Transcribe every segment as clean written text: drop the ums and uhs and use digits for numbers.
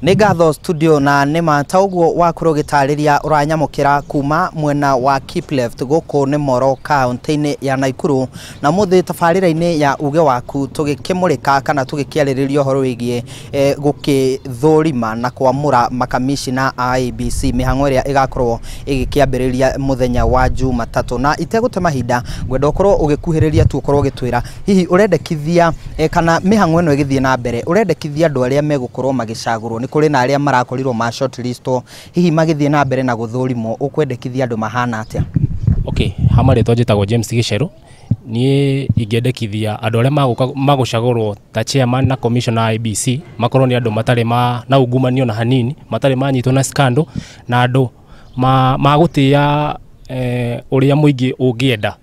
Nĩ ngatho studio, na nĩma ta ũguo wakorwo ũgĩtarĩria ũranyamũkĩra kuma mwena wa Kipleft gũkũ nĩ Moro kaunti-inĩ ya Naikuru, na mũthĩ tabarĩra-inĩ ya uge waku tũgĩkĩmũrĩka kana tũgĩkĩarĩrĩria ũhoro wĩgiĩ gũkĩthũrima na kwamũra makamishina a IEBC, mĩhang'o ĩrĩa ĩgakorwo ĩgĩkĩambĩrĩria mũthenya wa Jumatatũ. Na itegũte mahinda, ngwenda ũkorwo ũgĩkuhĩrĩria tu, ũkorwo ũgĩtwĩra hihi ũrendekithia kana mĩhang'o ĩno ĩgĩthiĩ na mbere, ũrendekithia andũ arĩa megũkorwo magĩcagũrwo, nĩ kũrĩ na arĩa marakorirwo ma shortlistwo, hihi magĩthiĩ na mbere na gũthũrimwo ũkwendekithia andũ mahana atĩa? Okay, ha marĩtwa njĩtagwo James Gĩcerũ. Niĩ ingĩendekithia andũ arĩa magũka magũcagũrwo ta chairman na commissioner IEBC makorwo nĩ andũ matarĩ ma na ungumania na hanini, matarĩ manyitwo na scandal, na andũ magũtĩa ũrĩa mũingĩ ũngĩenda,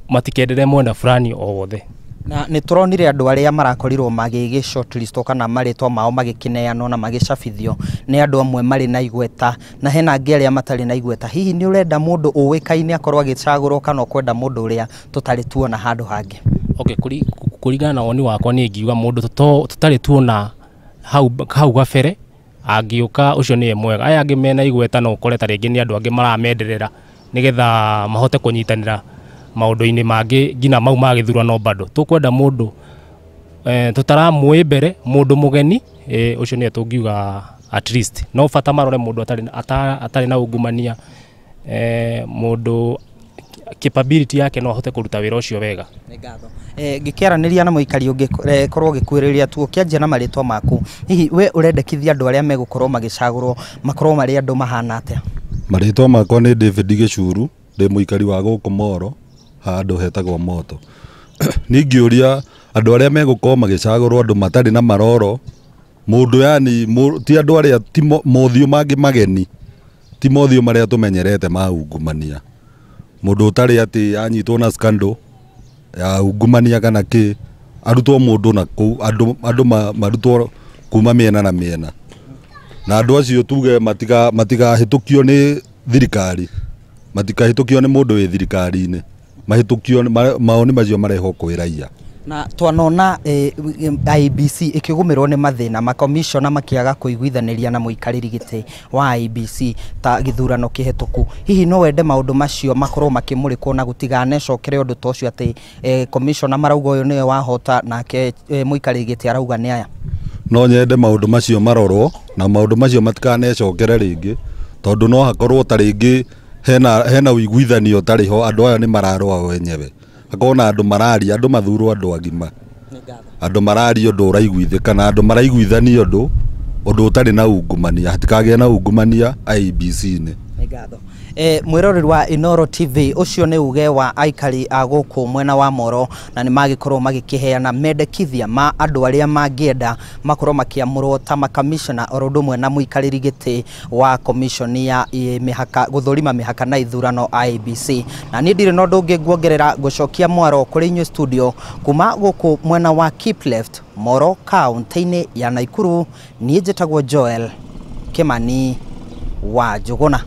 matikendere mwena fulani o wothe. Na nĩ tũronire andũ arĩa marakorirwo magĩgĩ shortlistwo kana marĩtwa mao magĩkĩneanwo na magĩcabithio nĩ andũ amwe marĩ na igweta na hena angĩ arĩa matarĩ na igweta. Hihi nĩ ũrenda mũndũ ũĩkaine akorwo agĩcagũrwo kana ũkwenda mũndũ ũrĩa tũtarĩ tuona handũ hangĩ? Okay, kũringana na woni wakwa, niĩ ingiuga mũndũ tũtarĩ tuona hau gabere angĩũka, ũcio nĩwe mwega. Aya angĩ mena igweta no ũkore ta rĩngĩ nĩ andũ angĩ maramenderera nĩgetha mahote kũnyitanĩra maũndũ-inĩ mangĩ nginya mau ma gĩthurano. Bado tũkwenda mũndũ tũtaramũĩ mbere, mũndũ mũgeni, ũcio nĩwe tũngiuga at least. No bata marore mũndũ atarĩ na ungumania, mũndũ capability yake no ahote kũruta wĩra ũcio wega. Nĩ ngatho. Ngĩkĩaranĩria na mũikari ũngĩ, korwo ũgĩkuhĩrĩria tu ũkĩanjia na marĩtwa maku, hihi we ũrendekithia andũ arĩa megũkorwo magĩcagũrwo makorwo marĩ andũ mahana atĩa? Marĩtwa makwa nĩ David Gĩcuru, ndĩ mũikari wa gũkũ Moro, handũ hetagwo Moto. Niĩ ingĩũria andũ arĩa megũkorwo magĩcagũrwo andũ matarĩ na maroro, mũndũ yani ti andũ arĩa ti mothiũ mangĩ mageni, ti mothiũ marĩa tũmenyerete ma ungumania, mũndũ ũtarĩ atĩ anyitwo na scandal ya ungumania kana kĩ, arutwo mũndũ na kũu andũ marutwo kuma mĩena na mĩena, na andũ acio tuge matigahĩtũkio nĩ thirikari, matikahĩtũkio nĩ mũndũ wĩ thirikari-inĩ, mahĩtũkio maoni macio marehwo kwĩ raia. Na twanona IEBC ĩkĩgũmĩrwo nĩ mathĩna, makomishona makĩaga kũiguithanĩria na mũikarĩri gĩtĩ wa IEBC ta gĩthurano kĩhetũku. Hihi no wende maũndũ macio makorwo makĩmũrĩkwo na gũtiganecokere ũndũ ta ũcio, atĩ komishona marauga ũyũ nĩwe wahota, nake mũikarĩri gĩtĩ arauga nĩ aya? No nyende maũndũ macio marorwo na maũndũ macio matikanecokere rĩngĩ, tondũ no hakorwo ta rĩngĩ hena ũiguithanio ũtarĩ ho, andũ aya nĩ mararũa wenyewe, hakorwo na andũ mararia, andũ mathurwo andũ agima, andũ mararia ũndũ ũraiguithĩka na andũ maraiguithania ũndũ ũtarĩ na ungumania, hatikagĩe na ungumania IEBC-inĩ. Nĩ ngatho. Mwĩroreri wa Inoro TV, ũcio nĩ uge wa aikari a gũkũ mwena wa Moro, na nĩ magĩkorwo magĩkĩheana mendekithia ma andũ arĩa mangĩenda makorwo makĩamũrwo ta makamishona oro ũndũ ũmwe na mũikarĩri gĩtĩ wa commission ya mĩhaka, gũthũrima mĩhaka na ithurano IEBC. Na niĩ ndirĩ na ũndũ ũngĩ nguongerera, ngũcokia mwaro kũrĩ inyuĩ studio kuma gũkũ mwena wa Kipleft Moro kaunti-inĩ ya Naikuru. Niĩ njĩtagwo Joel Kimani wa Njũgũna.